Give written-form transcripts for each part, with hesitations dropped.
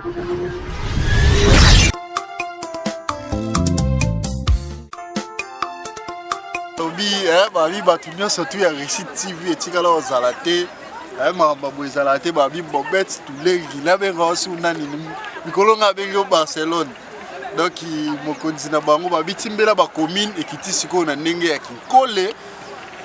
Lobi eh, babi bato nyonso tu ya Réussite TV etikala kozala te eh, makambo boye ezala te babi Bobette Tulengi nabenga osu nani mikolo nga abengi yo Barcelone donc mokonzi na bango babi timbela bacommune ekiti sikoyo na ndenge ya kinkole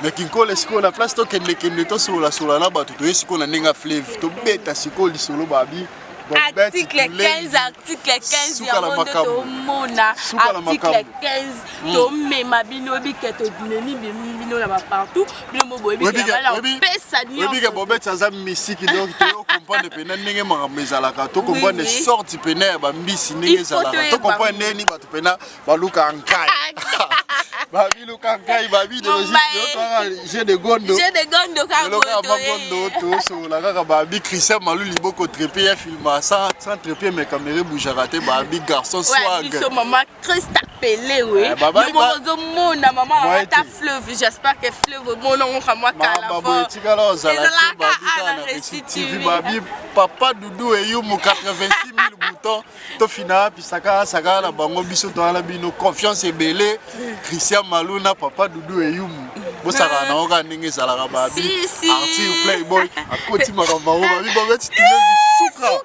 na kinkole sikoyo na place tokendekende tosololasola na bato toye sikoyo na ndenge ya fleuve tobeta sikoyo lisolo babi Article 15, article 15 yango nde tomona article 15 tomema bino bike tomemi bino na bapartout bino mo boyebipesa nyonso bobeti aza misiki donc toyo comprendre mpena ndenge makambo ezalaka to comprendre sorte mpena ya bambisi ndenge ezalaka to comprendre ndenge nini bato mpena baluka nkai babiluka nkai babi idéologie jeu de gondo jeu de gondo kaka gondo tosolola kaka babi Christian Malu liboko trépied ya filma sans trépied mais caméra bougeaka te babi garçon swag biso mama Christa Pele we eh, yo moko ozomona mama ata fleuve j'espère que fleuve omona ngo kamwa kala fort etikala ozala te babi kaka na Réussite TV babi papa Doudou Eyumu 86 000 boutons tofina wapi sakana sakana na bango biso toyala bino confiance ebele Christian Malou na papa Doudou Eyumu bosakana nango kaka ndenge ezalaka babi Arthur Playboy akoti makambo yango babi babeti tulevi suka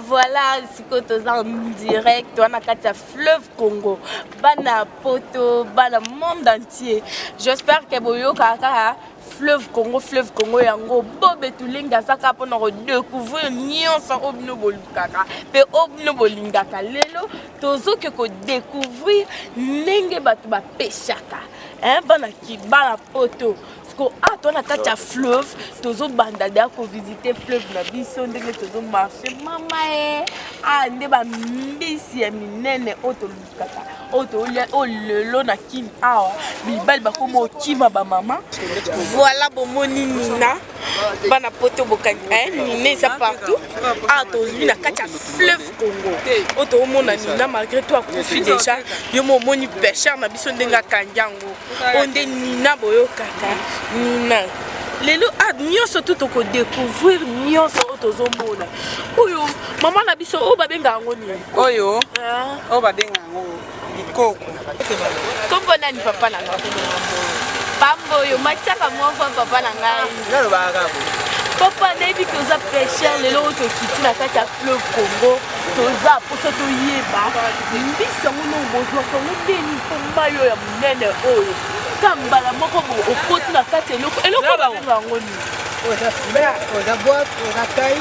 Voilà, sikoyo toza en direct wana kati ya fleuve Congo bana poto bana monde entier j'espère que boyokaka kaka fleuve Congo fleuve Congo yango Bobe Tulengi aza kaka mpona kodécouvrir nyonso oyo bino bolukaka mpe oyo bino bolingaka lelo tozoke kodécouvrir ndenge bato bapeshaka bana bana poto siko a toa na kati ya fleuve tozobanda deya kovisite fleuve na biso ndenge tozomarche mama e a nde bambisi ya minene oyo tolukaka oyo tolia oyo lelo na kini awa mibali bakoma okima bamama voilà bomoni nina bana poto bokangi eh, nina eza partout awa tozwi na kati ya fleuve Congo oyo toomona nina malgré tout akufi déjà yo mo omoni pêcheur na biso ndenge akangi yango oyo nde nina boyokaka nina lelo ah, nyonso tu tokodécouvrir nyonso oyo tozomona oyo mama na biso oyo babengaka yango nini oyo ah. oyo babengaka yango likoko kombo nani papa na ngai pamboyo matiaka moko papa na ngai papa nayebi ke oza pêcheur lelo oyo tokiti na kati ya fleuve Congo toza mposa toyeba mbisi yango nongo bozwaka yango ndeni mpo mai oyo ya monene oyo ka mbala moko okoti na kati eloko eloko babenga yango nini oyo eza filet oyo eza boite oyo eza kai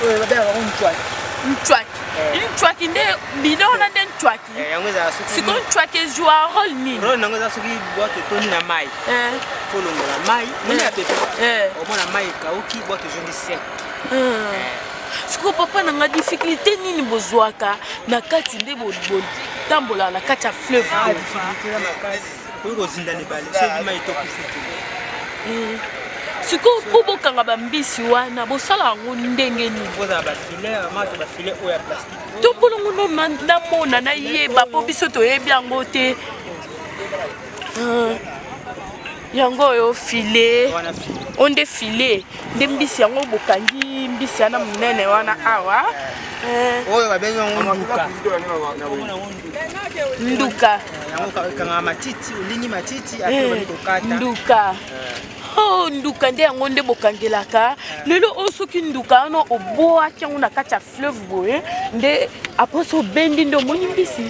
oyo babengaka yango ncwaki ncwaki ncwaki nde bidon wana nde ncwaki sikoyo ncwaki ezwa role nini role nango eza soki boite etondi na mai fo longola mai moni ya pepe omona mai ekauki boite ezongi sec Sikoyo papa na nga difficulté nini bozwaka na kati nde botambolaka na kati ya fleuve ah, difficulté na makasi okoki kozinda na ebale soki mai etokufi te eh. sikoyo mpo bokanga bambisi wana bosala yango ndenge nini to bolongo namona nayeba mpo biso toyebi yango te eh. Yango oyo filet oyo nde filet nde mbisi yango bokangi mbisi wana monene wana awa eh. Oyo babengi yango nduka. Nduka yango ekangaka matiti, olingi matiti apres obandi kokata. Nduka oh, nduka nde yango nde bokangelaka lelo oyo soki nduka wana obwaki yango na kati ya fleuve boye nde apres so obendi nde omoni mbisi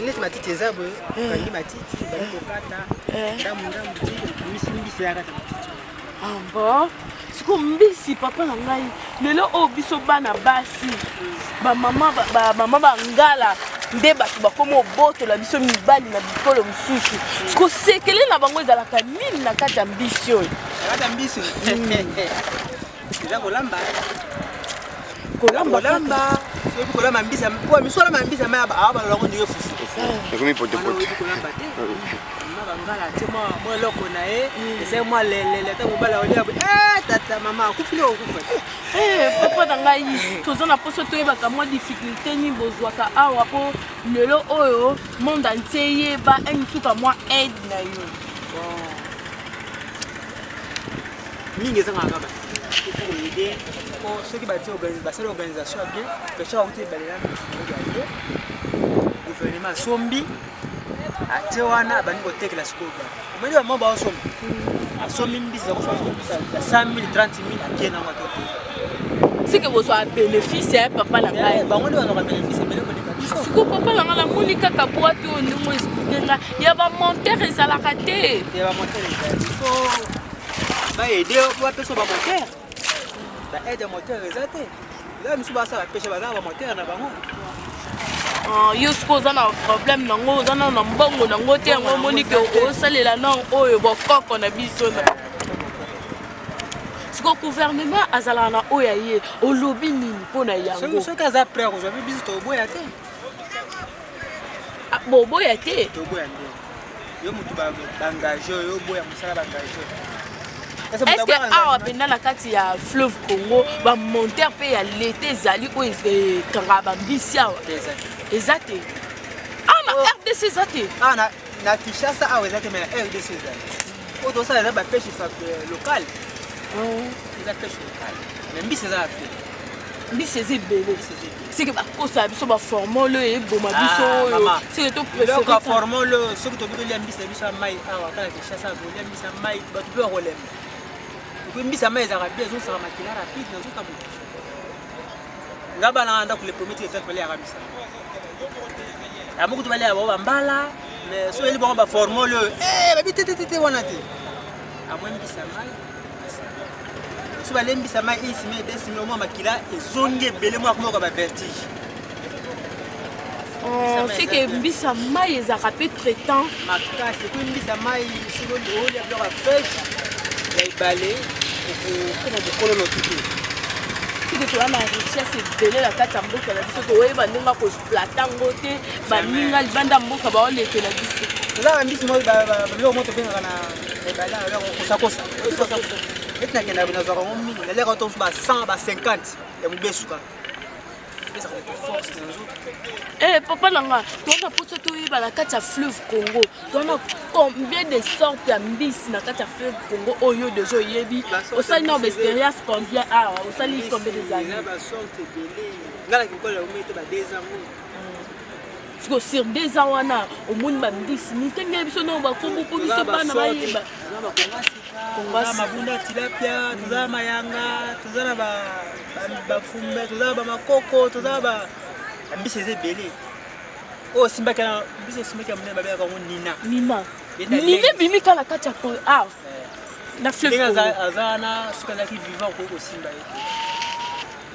neti matiti eza boye okangi matiti obandi kokata ndambu ndambu ti obimisi mbisi ya kati ya matiti. Ah bon sikoyo mbisi papa na ngai lelo oyo biso bana basi bamama bamama bangala nde bato bakoma obotola biso mibali na bikolo mosusu sikoyo sekele na bango ezalaka nini na kati ya mbisi oyo na kati ya mbisi eza kolamba kolamba kolamba soki kolamba mbisi po miso olamba mbisi ya mai awa balola ngo ndenge fufu ekomi potopoto oyebi kolamba te mama bangala atie mwa mwa eloko na ye esali mwa lelele ata mobali aolia boye eh, tata mama akufi nde okufa Eh, papa na ngai toza na mposa toyebaka mwa difficulté nini bozwaka awa mpo lelo oyo monde entier yeba emisuka mwa aide na yo mingi ezangaka kaka. Il faut koyede po soki batie basali organisation ya bien, pêcheur auti ebale na ya ye, gouvernement asombi atie wana abandi kotekela sikoyo bato. Omoni bamama baosomba, asombi mbisi za kosomba mbisi ya 100 000, 30 000, akie nango ake koteka. Sike bozwa bénéfice ya papa na ngai. Bango nde bazwaka bénéfice ebele koleka biso. Sikoyo papa na ngai, namoni kaka boîte oyo ndenge expliquer nga ya bamonteur ezalaka te. Ya bamonteur ezali, faut baaider, bapesa bamoteur, baaide ya moteur eza te. Eza misu basala pêche, baza na bamoteur na bango. Yo sikoyo oza na problème nango, oza nano na mbongo nango te. Yango omoni ke osalela nano oyo bokoko na biso. Na sikoyo gouvernement azalaka na oyo aye, olobi nini mpo na yango? Soki aza prêt kozwa mpe biso, toboya te. Boboya te? Toboya nde yo motu baengage oyo oboya mosala baengage. Est-ce que awa mpenza na kati ya fleuve Congo bamonteur mpe ya leta ezali oyo ekangaka bambisi awa? Eza te awa na RDC, eza te. Awa na Kinshasa awa eza te, mais na RDC ezali. Oyo tosala eza bapêche locale, eza pêche locale, mais mbisi eza na te. Mbisi eza ebele. Seke bakosala biso baformol oyo eboma biso oyo, seke to biloko ya formol oyo. Soki tobi tolia mbisi na biso ya mai awa kaka na Kinshasa, tolia mbisi ya mai, bato mpe bakolemba. Okoyi mbisi ya mai ezalaka bien, ezosaka makila rapide na nzoto ya motu. Nga bana nga ndako, le premier ti etatu baliaka mbisi ya mokutu, baliaka bango bambala, mais so oyeli bango baformol oyo, babi te te te, wana te. Amoi mbisi ya mai, so balembisa mai une semaine, 2 semaines, omwa makila ezongi ebele, mwa akomoka bavertige. Seke mbisa mai ezalaka mpe traitant. Makasi. Ekoyi mbisa mai, soki olia biloko ya fraîche ya ebale, okokoma mokolo noki te. Soki toza na richesse ebele na kati ya mboka na biso, toyeba ndenge akoexploiter yango te. Baninga libanda mboka baolekela biso. Toza bambisi, biloko moko tobengaka na ebale kosakosa. Neti nakenda, nazwaka yango mingi, naliaka to mosu ba 100, ba 50 ya mobesu kaka, epesaka moto force na nzoto. Papa na nga, toza mposa toyeba na kati ya fleuve Congo toza na combien de sorte ya mbisi na kati ya fleuve Congo oyo deja oyebi? Osali na baexpérience combien awa? Osali combien des années? Basorte ebele. Nga na kikola omi ete ba 2 ans ngo. Siko sur 2 ans wana omoni bambisi mitenge biso nao bakombo mpo biso bana bayeba. Toza bakonga sika, toza mabunda, tilapia, toza mayanga, toza na bafumbe, toza na bamakoko, toza na bambisi eza ebele. Oyo osimbaki na mbisi, osimbaki ya monene, babengaka yango nina. Nina, nina ebimi kaka na kati ya awa na fleuve. Ndenge aza wana, soki azalaki vivant, okoki kosimba ye te,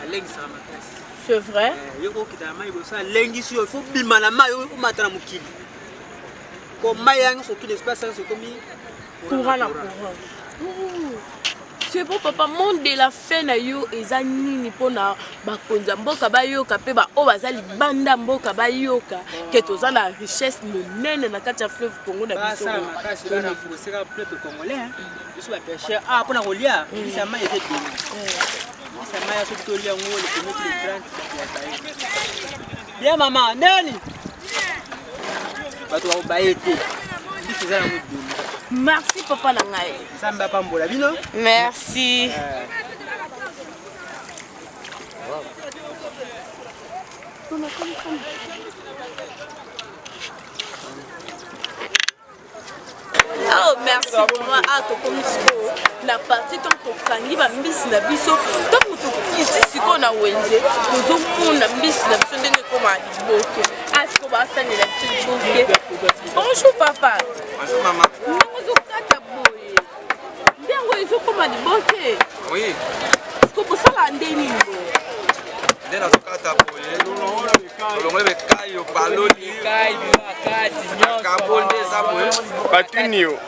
alengisaka makasi. C'est vrai. Yo kokita na mai boso, alengisi yo, ifo bima na mai, omata na mokili ko mai yango, surtout l'espace yango ekomi courant na courant. C'est bon papa, mot de la fin na yo eza nini mpona bakonzi ya mboka bayoka, mpe baoyo baza libanda mboka bayoka ke toza na richesse monene na kati ya fleuve Congo na biso? Basala makasi, barenforcer peuple congolais. Biso bapêcheur ah, mpona kolia mbisi ya mai eza ebele. Mbisi ya mai, soki tolia yango le premier ti le 30, bato ya baye bien. Mama ndeni, bato bakobaye te, mbisi eza yango ebele. Merci papa na ngai. Nzambe apambola bino. Merci. Come, come, come. Oh, merci vraiment. Ah, tokomi sikoyo na partie ntango tokangi bambisi na biso. Ntango tokiti sikoyo na wenze, tozomona mbisi na biso ndenge ekóma liboke. Ah, sikoyo basalela biso liboke. Bonjour papa. Bonjour maman. Ndenge ozokata boye, nde yango ezokóma liboke? Oui. Sikoyo bosala nde nini boye? Nde nazokata boye, tolongoli bekayo, baloli kabol, nde eza boye. Batuni yo.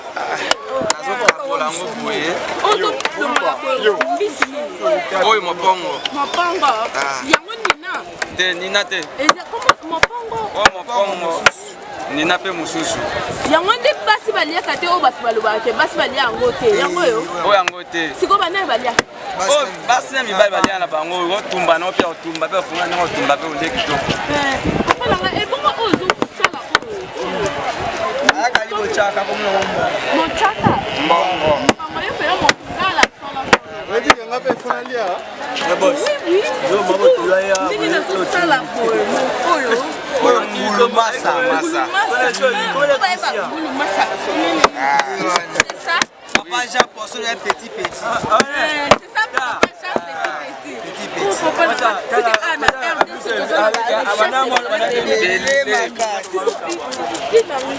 Nazokabola yango boye. Ozolongola boye mbisi nini? Oyo mopongo. Mopongo. Ah. Yango nina? Te, nina te. Eza komo mopongo? Oyo mopongo, nina mpe mosusu. Yango nde basi baliaka te, oyo bato balobaka te basi balia yango te, yango oyo? Oyo yango te. Sikoyo banani baliaka? Oyo basi na mibali balia na bango. Otumba na opia, otumba mpe ofunga ndenge otumba mpe olie kitoko. Papa nanga, ebongo oyo ozosala oyo? Ayakali botyaka komona motyaka. Mbongo. Mbongo yo mpena mongala solo solo. Oyebika nga mpe fo nalia. Oui, ndenge nazosala boye oyo. Oyo ngulu masa. Masa. Ngulu masa. C'est ça. Papa Jean Poisson est petit petit. C'est ça, papa Jean petit petit. Petit petit. Papa na ah na RDC toza na ba Ebele makasi. nango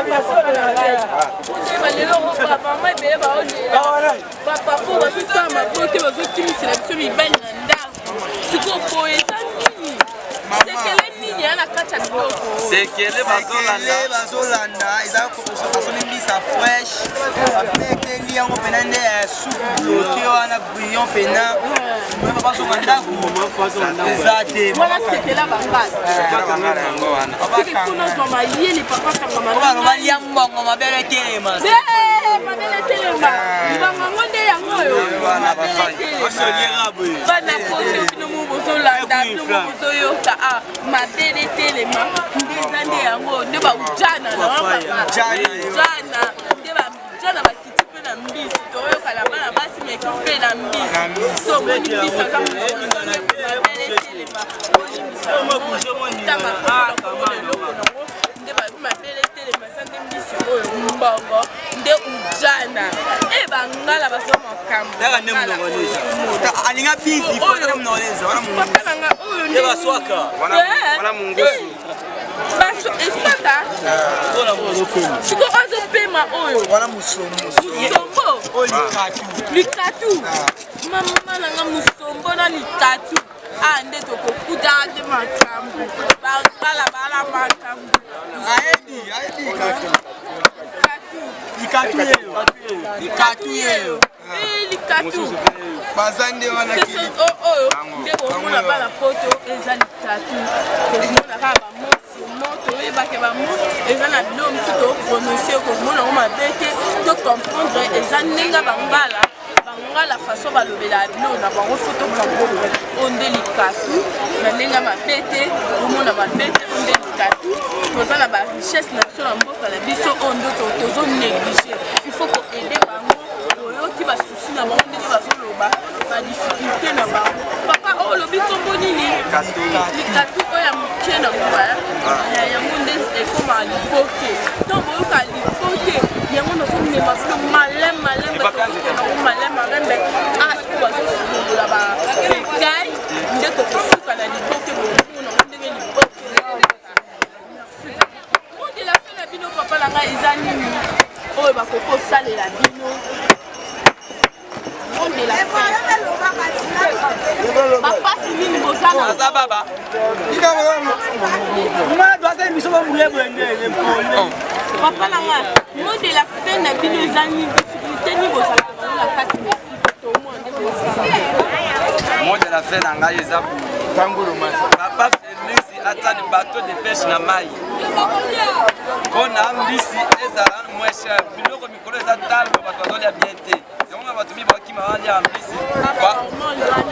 papa na ngai oyeba lelo bamama ebele baolela bapapa bazosala mabote bazokimisela biso mibali na ndako. Sikoyo boye eza nini? Sekele nini ya na kati ya biloko? Sekele bazolanda. Sekele bazolanda eza basombi mbisa fresh, bapekeli yango mpena nde ya supu bloke wana bouillon mpena bazonga ndako eza te. Wana sekela bangala. Sekele bangala yango wana. Sike kuna ozwa mayele papa kangama. Baloba lia mbongo mabele telema. Mabele telema, mbongo ngo nde yango oyo. Wana mabele bafai. telema. Bana poto, bino mo bozolanda, bino mo bozoyoka, ah mabele telema nde eza nde yango nde baujana na wana papa. Ujana yo. Jana nde bajana bakiti mpe na mbisi toyoka na bana basi meki mpe na mbisi. So omoni mbisi aza mabele telema, olimbisa komona eloko nango nde babi mabele telema eza nde mbisi oyo mbongo nde ujana e bangala baza makambo. Taka nde Bangala monoko oyo neza. omona. Alinga bizi Oyo. fo monoko wana monoko. Papa na nga oyo nde baswaka. Wana mungusu. Baso eswaka sikoyo azopema oyo. Wana musombo. Musombo. Oyo likatu. Likatu, mama na nga, musombo na likatu a nde tokokuta nde makambo. Bangala bala makambo. Ayebi ayebi likatu. Likatu. Likatu yeyo. Likatu yeyo. Eh, likatu. Baza nde wana. C'est ça, oyo nde komona bana poto eza likatu. Komona kaka bamo sûrement toyebake bamo eza na bilo mosusu toprononce komona yango mabe te, to comprendre eza ndenge bangala bangala façon balobela bilo na bango. Faut to comprendre oyo nde likatu na ndenge ya mabe te, omona mabe te. Oyo nde likatu. Toza na barichesse na biso na mboka na biso oyo nde tozo néglige. Il faut koaider bango. Oyoki basusi na bango ndenge bazoloba badifficulté na bango. Papa oyo olobi nkombo nini? Likatu oyo ya moke na ngo yango nde ekomaka liboke. Ntango boyoka liboke yango, nazomema bino maleme malembe, tozokenda ngo maleme malembe. Siko bazofungola bakai nde tokosuka na liboke. Bomona ngo ndenge liboke. Mot de la fin na bino, papa na ngai, eza nini oyo bakoki kosalela bino? Mot de la fin, bapasi nini bozala? Aza baba. Biso bamuye boye nde Papa na nga, mot de la fin na bino eza nini? Difficulté nini bozalaka nango na kati na tomona nde bozala? Mot de la fin na ngai eza papa Félix atali bateau de pêche na mai mpona mbisi ezala moins cher. Biloko mikolo eza talo, bato bazolia bien te. Yango na bato mingi bakima balia mbisi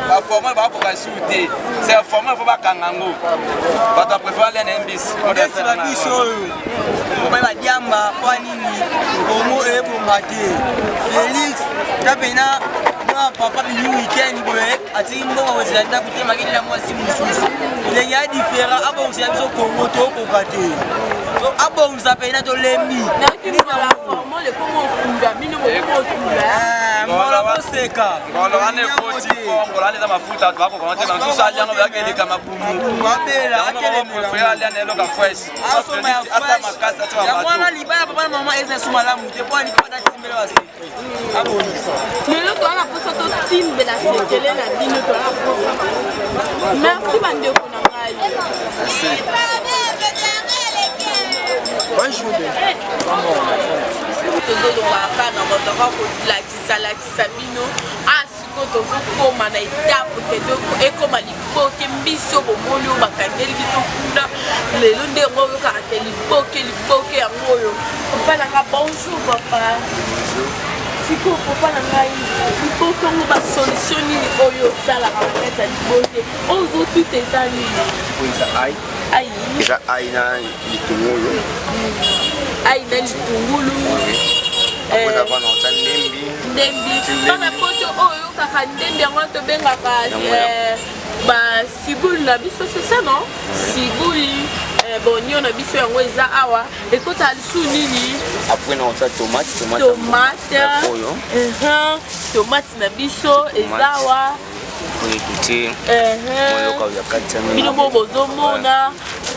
baformol, bakoka su te. C'est formol, faut bakanga yango. Bato bapréfère alia na ye mbisi. Ndesi babiso oyo obai badiamba mpo nini Kongo ebonga te? Félix ta pena mwa papa bimi weekend boye atiki mbongo kozela ndako te, makili na mwasi mosusu ndenge ya différent. Abongisela biso Kongo, tokoka te. So abongisa pena, tolembi. Nayoki mola formol ekoma okunda bino, bokoma okunda. Ngolo boseka. Ngolo wana ekoti fo ngolo wana eza mafuta, bato bakokanga te. Basusu aliango bakeleka mabumu. Abela. Préfère alia na eloko fresh. Asomba ya asa makasi atia. Yango wana. Bato Libala papa na mama eza so malamu te mpo ani papa atimbela basecret abongisa. Lelo toza na mposa totimbela sekele na bino, toza na mposa. Merci bandeko na ngai. Bonne journée. Tozolobaka na bato kaka kolakisalakisa bino. A sikoyo tozokóma na etape ke ekóma liboke. Mbisi oyo bomoni oyo bakangeli biso kuna lelo nde yango oyokaka ke liboke liboke yango oyo. Papa na nga, bonjour papa. Sikoyo papa na ngai, liboke yango basolution nini oyo osalaka na kati ya liboke oyo ozotuta eza nini? Oyo eza ai. Ai. Eza ai na litungulu. Ai na litungulu. Après avoir na otya ndembi. Ndembi. Bana poto oyo kaka ndembi yango tobengaka eh, ba sibuli na biso c'est ça non? Sibuli eh, bonio na biso yango eza awa ekota lisusu nini? Après na otya tomate, tomate. Tomate. Oyo. Tomate na biso eza awa. Bino mo bozomona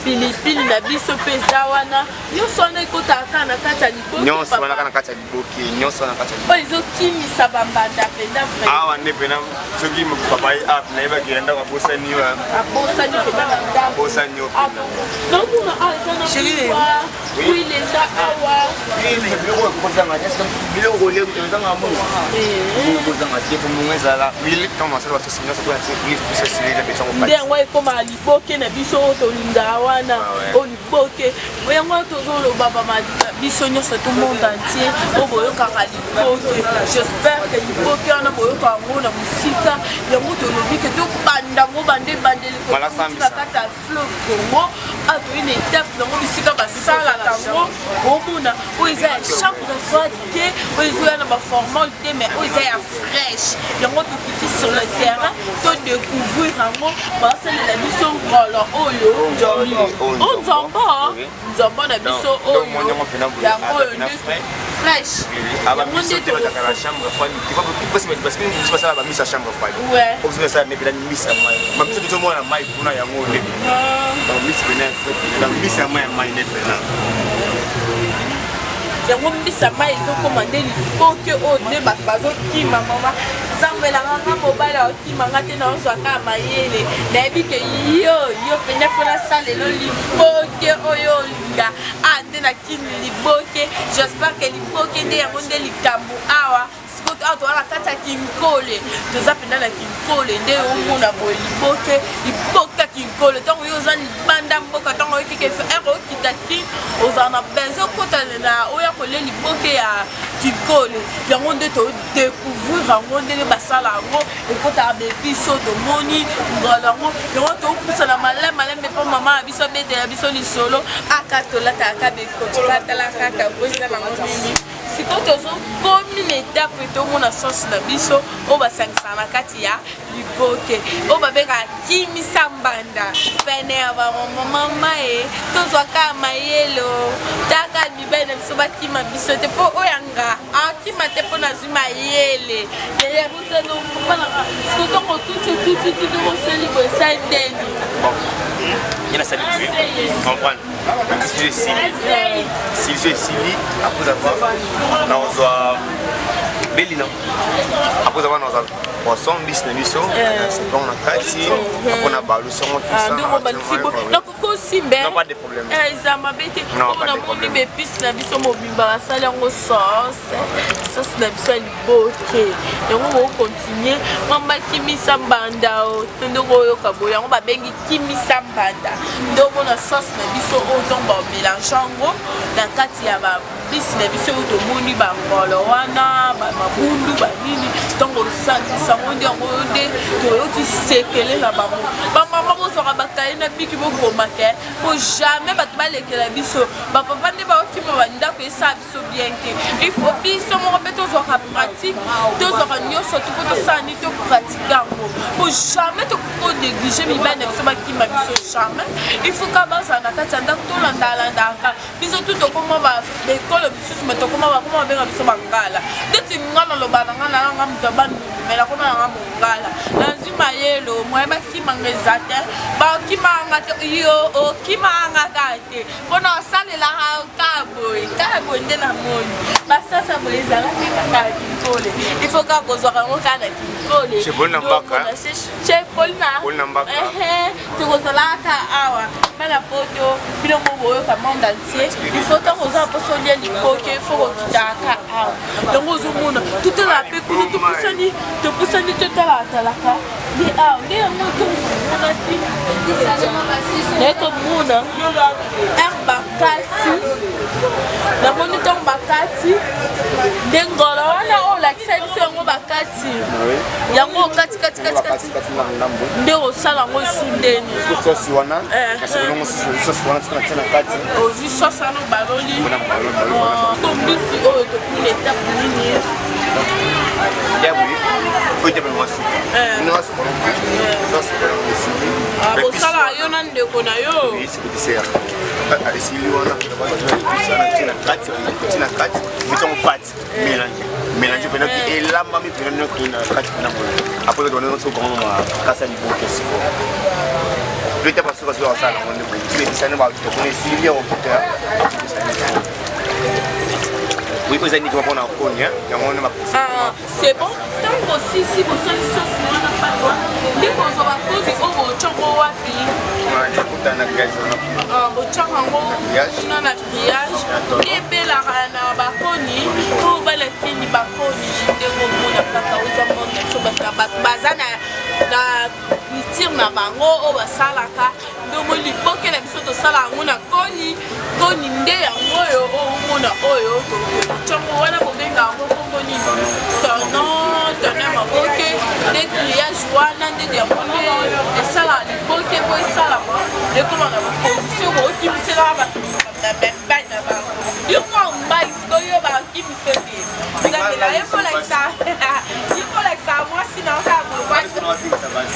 pilipili na biso mpe eza wana nyonso wana ekotaka kaka na kati ya liboke nyonso wana kaka na kati ya liboke nyonso wana kati ya oyo ezokimisa bambanda mpenza awa nde mpena soki papa ye app nayebaki ya ndako abosani wa abosani mpenza na ndako abosani yo mpenza naomona awa eza na huile eza awa biloko ekozanga te biloko ezanga mongo ekozanga te fo mongo ezala huile ntango nasala basosi nyonso mpona tie huile pusa esili eza besango nde yango ekoma liboke na biso oyo tolingaka wana ah oyo liboke yango tozoloba biso nyonso to monde entier oyo boyokaka liboke j'espère que liboke wana boyoka yango na mosika yango tolobi ke tobanda yango banda ebandeli na kati ya fleuve Congo awa toyi na etape nango bisika basalaka yango omona oyo eza ya chambre froide te oyo ezoya na baformole te mais oyo eza ya fraîche yango tokiti sur le terrain to découvrir yango basalela biso ngolo oyo o nzombo nzombo na biso oyo yango oyo nde fraîche yango nde na chambre froide parce que biso basala bamisa chambre froide oyo basala nde mpena misa mai bamisa tozomona mai kuna yango nde bamisi pena bamisa ya mai ya mai nde pena yango mbisa mai ezokoma nde liboke oyo nde bato bazokima mama nzambe elanga nga mobali akokima nga te naozwa kaka mayele nayebi ke yo yo mpenza mpo nasalelo liboke oyo olinga a nde nakimi liboke j'espère ke liboke nde yango nde likambo awa Sikoyo awa toza na kati ya kinkole, toza mpenza na kinkole nde omona boye liboke liboke ya kinkole. Ntango yo oza libanda mboka, ntango oyoki ke ere okita kin, ozala na besoin okota na oya kolia liboke ya kinkole. Yango nde to découvrir yango ndenge basala yango, ekotaka baepice oyo tomoni ngala yango, yango topusana malembe malembe mpo mama na biso abetela biso lisolo aka tolataka bekoti katala kaka po eza nango nini. Sikoyo tozokomi na etape tomona sauce na biso oyo basangisaka na kati ya liboke oyo babengaka kimisa mbanda pene ya bamama e tozwa kaka mayelo taka mibali na biso bakima biso te mpo oyo yanga akima te mpo nazwi mayele sikoyo ntango otuti otuti tuti osali boye esali ndeni ye nasali comprendre Sylvie esili Sylvie esili après avoir nakozwa belina après avoir nakozwa poisson mbisi na biso na na kati après na balusi yango tout ça pas de problème eza mabe te oyo namoni baepice na biso mobimba basali yango sauce sauce na biso ya liboke yango bokontinue mamba kimisa mbanda o to ndenge oyoka boye yango babengi kimisa mbanda nde omona sauce na biso oyo ntango bamelange yango na kati ya babisi na biso oyo tomoni bangolo wana bamabundu banini ntango osangisa yango nde yango oyo nde toyoki sekele na bango bamama bozwaka bakaye na biki bokomaka po jamais bato balekela biso bapapa nde baokima bandako esala biso bien te il faut biso moko mpe tozwaka pratique tozwaka nyonso to mpo tosala nini topratike yango po jamais tokoki konéglige mibali na biso bakima biso jamais il faut ka bazala na kati ya ndako tolandalandaka biso tu tokoma baekolo misusu me tokoma bakoma babenga biso bangala ndeti nga naloba na nga nanga moto ya bandundu me nakoma nanga mongala nazwi mayelo moye bakimanga eza te bakimanga te yo okimanga kaka te mpo na osalelaka kaka boye kaka boye nde namoni basasa boye ezalaki kaka ya kinkole il faut kaka kozwaka yango kaka na kinkole chepolina tokozalaka kaka awa bana poto bino mo boyoka monde entier il faut ntango oza na mposa olia liboke il faut kokitaka kaka awa yango ozomona totala mpe kuna topusani topusani totalatalaka nde awa nde yango tomonaki naye komona r bakati namoni ntango bakati nde ngolo wana. Wana oyo olakisa biso yango bakati yango okati kati kati kati nde osala yango esu ndeni sosi wana eh. sosi wana tika natia na kati ozwi sosi wana obaloli to mbisi oyo tokumi na etape nini ya boye oyo etape yango suka bosala yo na ndeko na yo esili wana kati na kati mitango pati mélange mélange mpena elambami mpena nokei na kati mpena boye apres kati wana soki bango makasi ya liboke sikoyo leta basuka soki basala yango nde boye tibebisani batokona esili ya kokita oui oyo eza niki mpona koni yango wana c'est bon ntango bosisi bosali sosi wana pate wana nde kozwa bakozi oyo botyango wapi botyaka yango kuna na grillage nde ebelaka na bakoni oyo balatini bakoni ndenge omona kaka oza monde na biso bato baza na culture na bango oyo basalaka ndomo liboke na biso tosala yango na koni koni nde yango oyo omona oyo totyango wana bobenga yango kombo nini tonon tonon maboke nde grillage wana nde yango nde esalaka liboke mpo esalama ekoma na baposition bookimiselaka bato na mibali na bango yo mwa mobali sikoyo bakimiso te nzambe na ye kolakisa ye kolakisa mwasi na yo kaka boye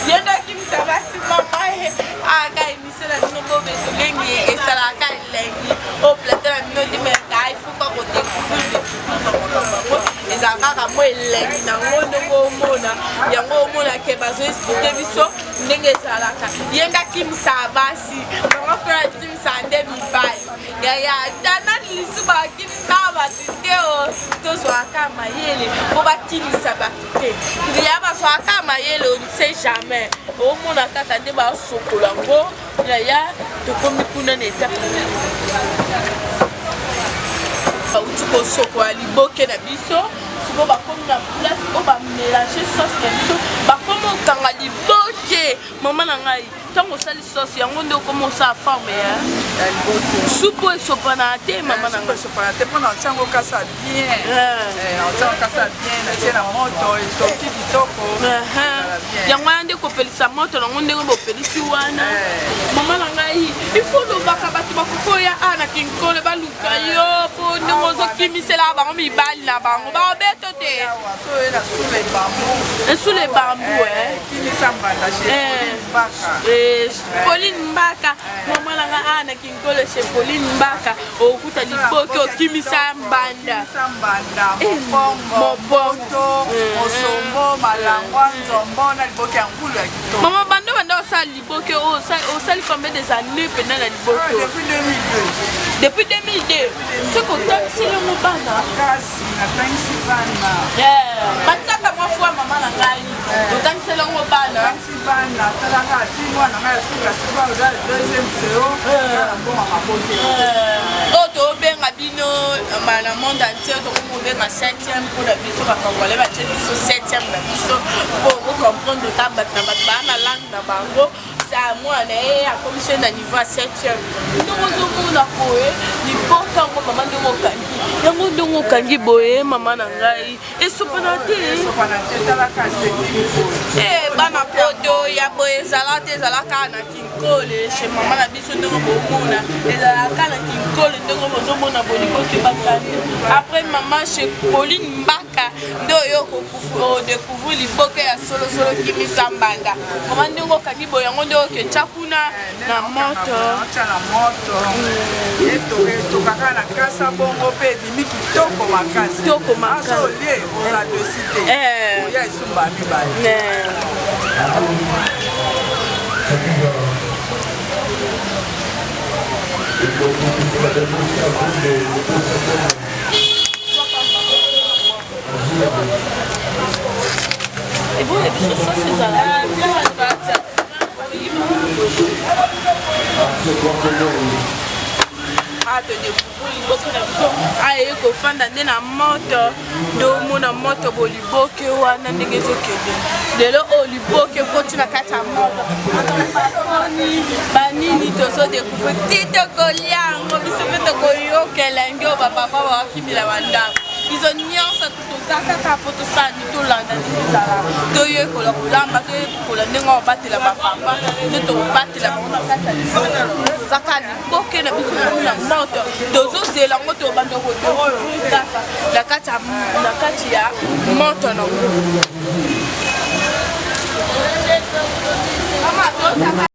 ye nde akimisa basi mama ye aka emission na bino bobe tolengi esalaka elengi oyo plateau na bino te mais kai faut pas kodécouvrir découvrir makambo yango ezala kaka mwa elengi na yango ndenge omona yango omona ke bazo explike biso ndenge ezalaka ye nde akimisaka basi mama mpe akimisaka nde mibali yaya nani lisusu bakimisaka bato te o tozwaka mayele mpo bakimisa bato te ya bazwaka mayele on ne sait jamais omona kaka nde basokola yango yaya tokomi kuna na etape bauti kosokola liboke na biso sikoyo bakomi na place oyo bamélange sauce na biso bakomi okanga liboke mama na ngai ntango osali sauce yango nde okoma osala forme ya supu oyo esopanaka te mama na ngai esopana te mpona otia yango kasa bien eh. Eh, otia yango kasa bien natie na moto etoki kitoko yango wana nde kopelisa moto nango ndenge bopelisi wana eh. mama na ngai ifo olobaka bato bakoki oya a na kinkole baluka yo mpo ndenge ozokimiselaka bango mibali na bango baobeto te esula ebambu Pauline Mbaka mama na nga awa na Kinkole chez Pauline Mbaka okuta liboke okimisa mbanda mopongo mosombo malangwa nzombo na liboke ya ngulu ya kitoko mama banda banda osala liboke osali combien des années mpenza na liboke depuis 2002 depuis 2002 soki otangiseli yango bana kasi natangisi bana batiaka mwa fwa mama na ngai otangiseli yango bana Natangisi bana talaka ti mwana ngai ya suka sikoyo aza deuxième seo na mbongo maboke oyo tobenga bino na monde entier tokomi kobenga 7e mpona biso bacongolais batie biso 7e na biso mpo bocomprendre ka bato na bato baa na langue na bango sa mwana ye akomisi ye na niveau ya 7e ndenge ozomona boye liboka yango mama ndenge okangi yango ndenge okangi boye mama na ngai esopana te eh, bana poto ya boye ezala te ezala kaka na kinkole chez mama na biso ndenge bomona ezalaka kaka na kinkole ndenge bozomona boliboki bakani après mama chez pauline mbaka nde oyo odecouvrir liboke ya solosolo kimisa mbanda mama ndenge okangi boye yango nde oketya kuna na moto na moto etokaka na kasa bongo mpe ebimi kitoko makasi kitoko makasi olie oza dosi te eh. oya esumba mibale eh. Ebongo biso sosi ezala liboke na biso aye kofanda nde na moto nde omona moto boliboke wana ndenge ezokende lelo oyo liboke ekoti na kati ya moto bakoni banini tozodecouvrir ti tokolia yango biso mpe tokoyoka elengi oyo bapapa bakimila bandako. Biso nyonso toza kaka mpo tosala nini, tolanda ndenge ezala, toyekola kolamba, toyekola ndenge obatela bapapa nde tokobatela bango na kati ya lisolo. Toza kaka liboke na biso na moto, tozozela yango, tobanda kodécouvrir kaka na kati ya moto nango. Mama, tozaka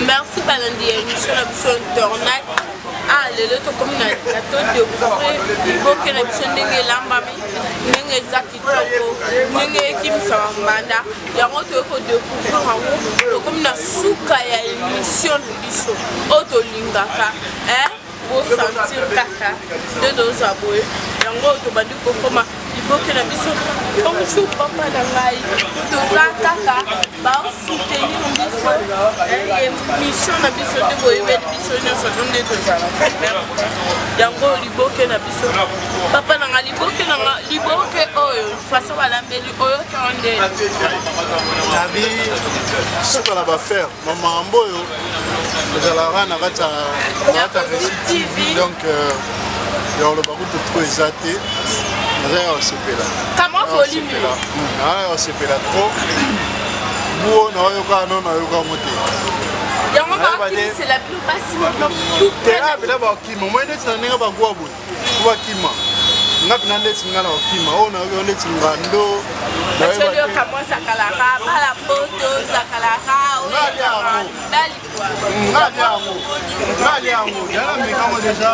Merci balandi ya émission na biso internet. Ah lelo tokomi na to découvrir liboke na biso ndenge elambami, ndenge eza kitoko, ndenge ekimisa bambanda. Yango toyei kodécouvrir yango, tokomi na suka ya émission na biso oyo tolingaka eh? Bosentir kaka nde tozwa boye yango oyo tobandi kokoma liboke na biso. Bonjour papa na ngai, toza kaka baosoutenir biso émission na biso nde boyebeli biso nyonso to nde tozalaka yango liboke na biso. Papa na ngai, liboke na ngai, liboke oyo façon balambeli oyo to nde nabi suka na bafere makambo oyo ezalaka na kati ya Réussite TV. Donc ya koloba kutu trop eza te, naza ya kosepela, naza ya kosepela trop. Buo naoyoka no nayoka yango te. Yango bakimisela bino basi na bino. Tera mpena bakima moi neti na ndenge bagwa boye po bakima nga mpena ndeti nga na kokima oyo nayoki ndeti ngando. Batyolioka mwa zakalaka bala poto zakalaka. Nga yango, nga yango yana mekango déjà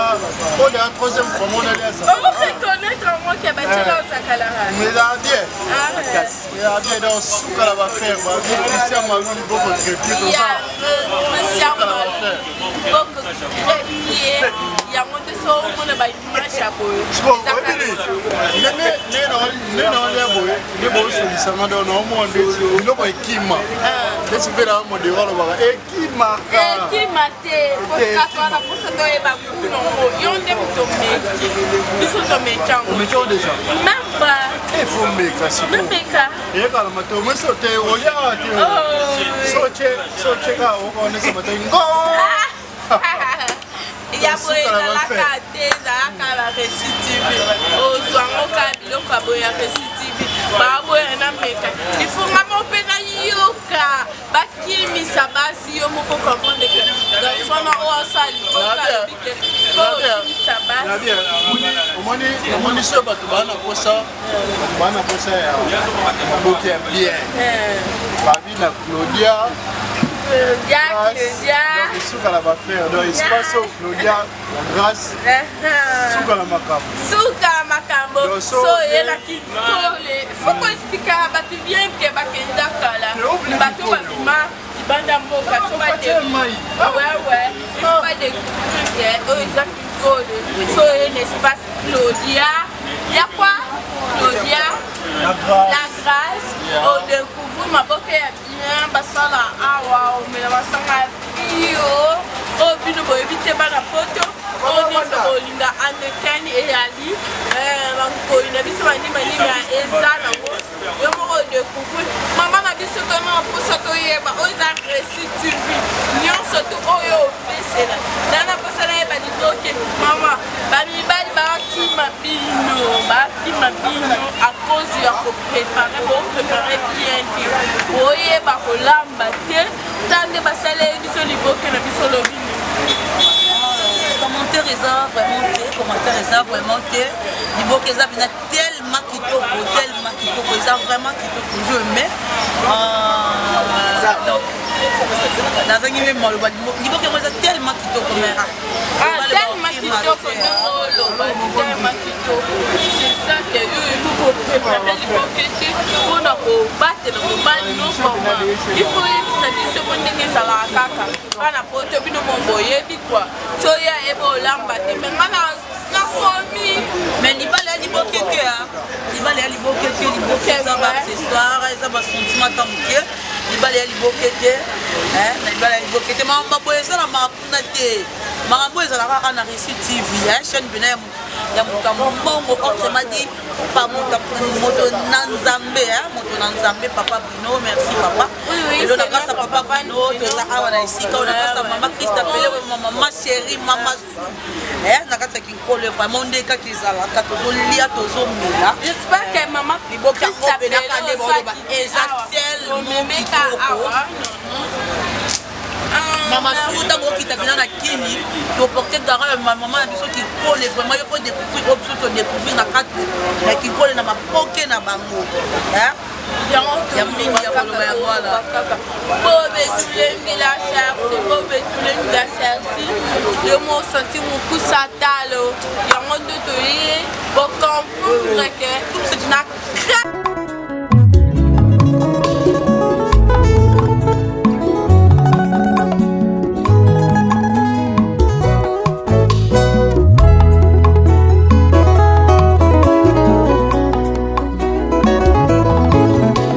oyo ya troisième fois mona lia. Reconnaître yango ke batyela ozakalaka. Eza bien, eza bien. Donc suka na bafere babi Christian Malu liboko trépied, toza Christian Malu liboko trépied. Yango nde so omona baimage ya boye. Ndenge nde naolia boye nde bosolisanga, donc naomona ndeti biloko ekima, ndeti mpe na modero alobaka ekimaka. Ekima te kaka wana mposa toyeba kunongo. Yo nde moto omeki, biso tomeki yango. Omeki yango déjà? Même pas. Efo meka sikoyo. Nameka. Eyekala matoi moso te, oliaka te, sotie kaka okonesa matoi ngo. Ya boye ezalaka te, ezalaka ba Réussite TV. Ozwango kaka biloko ya boye ya Réussite TV. Baboya na meka, ifonga mo mpe nayoka bakimisa basi. Yo moko comprendre ke garçon wana oyo asala liboka alobi ke po okimisa basi. Omoni so bato baa na posa, baa na posa ya maboke ya bien, babi na Claudia. Claudia, Claudia. Suka na bafere, donc espace oyo Claudia la grâce, suka na makambo. Suka makambo. So oyelaki kole, faut koexplika bato bien ke bakenda kala, bato babima libanda mboka, so bawewe ifo badécouvrir ke oyo eza kikole. So oye na espace Claudia ya kwa Claudia la grâce, odécouvrir maboke ya bien basala awa, omela masanga ya bio oyo bino boyebi te bana poto. Oyo nyonso bolinga andekani eyali eh, bankoi na biso bandimanima eza nango yo moko odecouvrir mama na biso tona mposa toyeba oyo eza récit tv nyonso tu oyo opesela na na mposa nayeba liboke mama bamibali bakima bino bakima bino à cause ya koprépare boprépare bien te boyeba kolamba te ta nde basaleli biso liboke na biso lobi Commentaire eza vraiment te, commentaire eza vraiment te. Liboke eza bina tellement kitoko, tellement kitoko, eza vraiment kitoko. Je aimé. Euh, donc nazangi meme maloba liboke yango eza tellement kitoko mais ah, ah tellement kitoko ndenge oloba tellement kitoko c'est ça que yo ekoki koprépare liboke te mpona kobatela mobali no koma il faut oyebisa biso mpo ndenge ezalaka kaka bana poto bino mo boyebi kua soya ebe olamba te me nga nakomi mais libala ya liboke te libala ya liboke te liboke eza baaccessoire eza basentiment ata moke libala ya liboke te na libala ya liboke te makambo boye esalamaka kuna te makambo ezalaka kaka na reçu tv chaîne mpena ya moto ya mbongo autrement dit pa moto na nzambe moto na nzambe papa bruno merci papa lelo na kasa papa bruno toza awa na esika oyo na kasa mama christa pele mama chérie mama na kati ya kinkolo vraiment nde kaka ezalaka tozolia tozomela liboka obelaka nde baoloba eza tellement kitoko mama suku ntango okita mpena na kini toporte gara ya mama na biso kinkole vraiment yo mpo découvrir oyo biso todécouvrir na kati ya kinkole na maboke na bango ya mingi ya koloba yango wana bobe tulengi la chersi bobe tulengi la chersi yo mo senti mokusa talo yango nde toye bocomprendre ke na